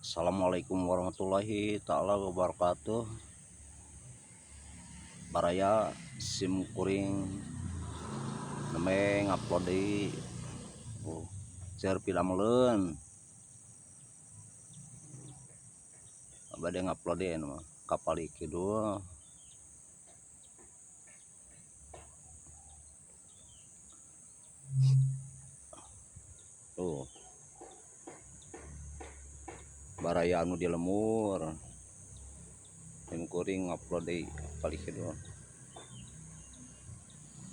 Assalamualaikum warahmatullahi taala wabarakatuh. Baraya sim kuring nembe ngupload deui. Oh, seueur pilameleun. Bade ngupload deui anu mah ka Palih Kidul. Tuh. Baraya anu di lemur. Sim kuring ngupload deui Palih Kidul.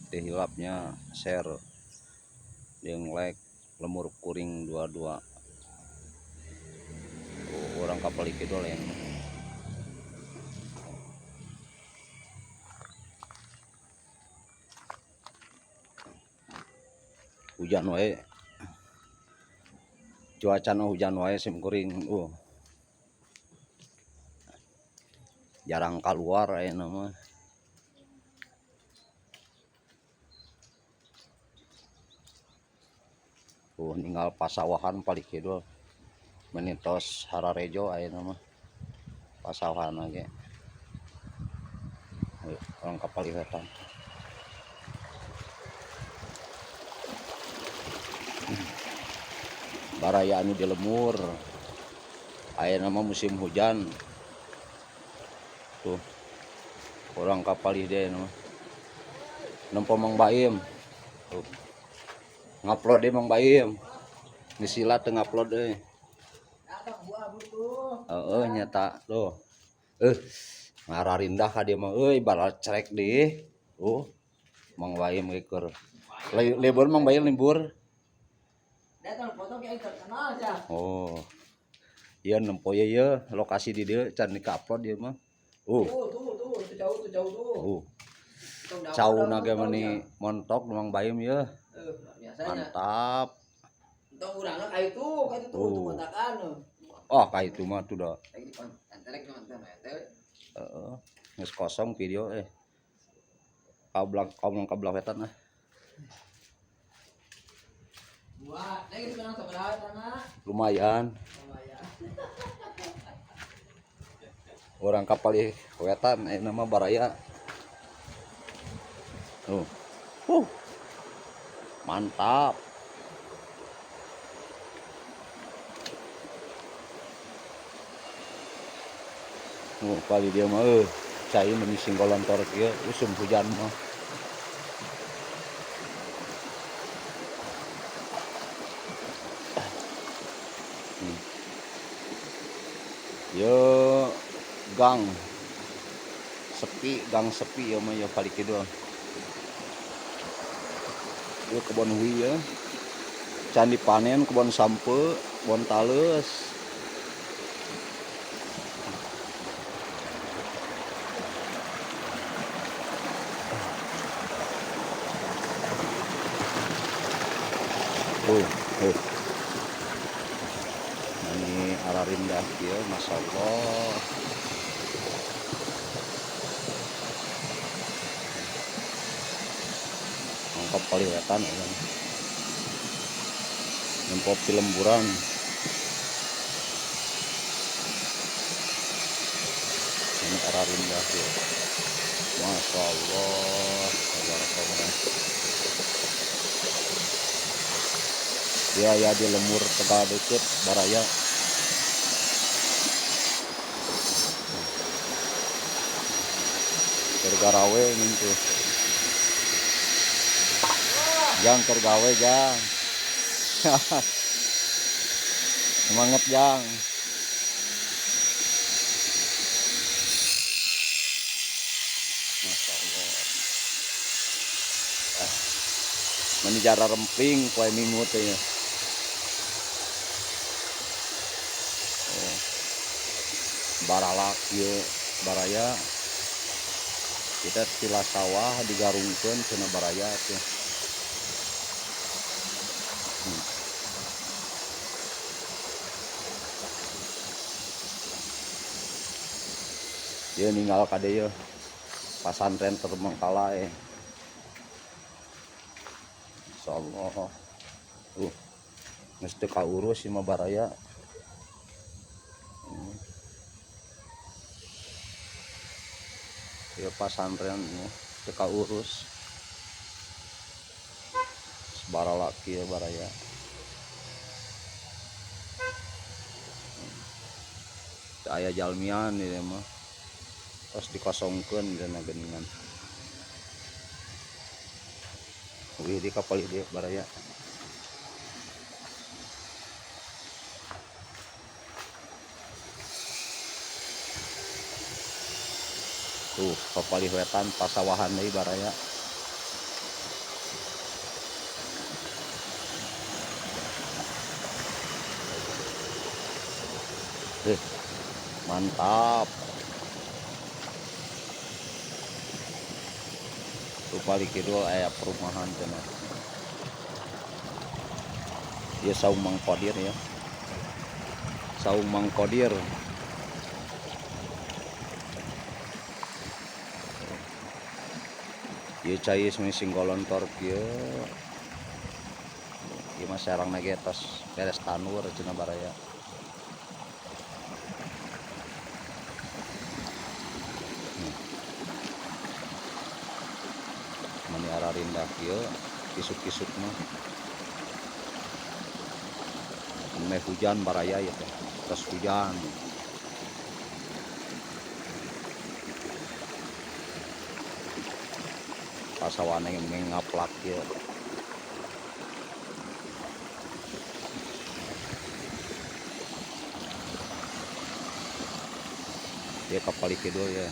Teu hilapnya share jeung like lemur kuring 22. Oh, urang ka Palih Kidul ya. Hujan wae. Cuacana hujan wae sim kuring. Jarang keluar ayeuna mah. Ninggal pasawahan Palih Kidul. Menitos hararejo ayeuna mah. Pasawahan ge. Urang ka Palih Wetan. Baraya anu di lemur. Ayeuna mah musim hujan. Tuh. Urang ka Palih deui mah. Nempo Mang Baim. Tuh. Ngupload deui Mang Baim. Geus sila teu ngupload deui. Heeh nyata tuh. Ngararindah ka dieu mah euy baral cerek deui. Mang Baim ge keur libur Mang Baim libur. Oh. Ieu nempo ieu ye lokasi di dieu can di-upload ieu mah. Tuh tuh jauh tuh jauh tuh. Cauna ge mani montok Mang Baim ieu. Mantap. Entong urangna ka itu tuh kontakan. Oh, ka itu mah tuh dah. Heeh. Geus kosong video Kablak kablak wetan ah. Lumayan. Orang ka Palih Wetan nama baraya. Tuh. Mantap. Palih dia mah cai meni singgolontor kieu usum hujan mah. Yo gang sepi ya mah ya Palih Kidul. Yo kebon hui ya. Can dipanen kebon sampe, kebon tales. Ini ararindah kieu, Masya Allah. Mangkap Palih Wetan ya. Nempo lemburan. Ini ararindah kieu. Masya Allah, tabarakallah. Ya ya di lemur Tegal deket baraya. Tergarawe ning tuh. Jang tergawe jang. Semangat jang. Masya Allah. Mani jara remping poe Minggu teh ya. Baralak ieu baraya. Kita tila sawah digarungkeun cenah baraya teh. Ieu ninggal ka dieu pasantren terbengkalai. Insyaallah. Geus teu kaurus ieu mah baraya. Ya pasantren ya, teu kaurus. Barala kieu baraya. Teu aya jalmian ieu mah. Tos dikosongkeun dina geuningan. Wih di kapal ieu baraya. Tuh kapalih wetan pasawahan deui baraya. Mantap. Tuh paling kidul aya perumahan cenah. Ieu saung Mang Kodir ya. Saung Mang Kodir. Ieu cai sing golontor kieu. Ieu mah sarangna ge tos beres tanur cenah baraya. Mani ararindah kieu kisuk-kisuk mah. Meh hujan baraya ieu teh. Tos hujan. Pasawane ngaplak kieu. Dia kapal kidul ya.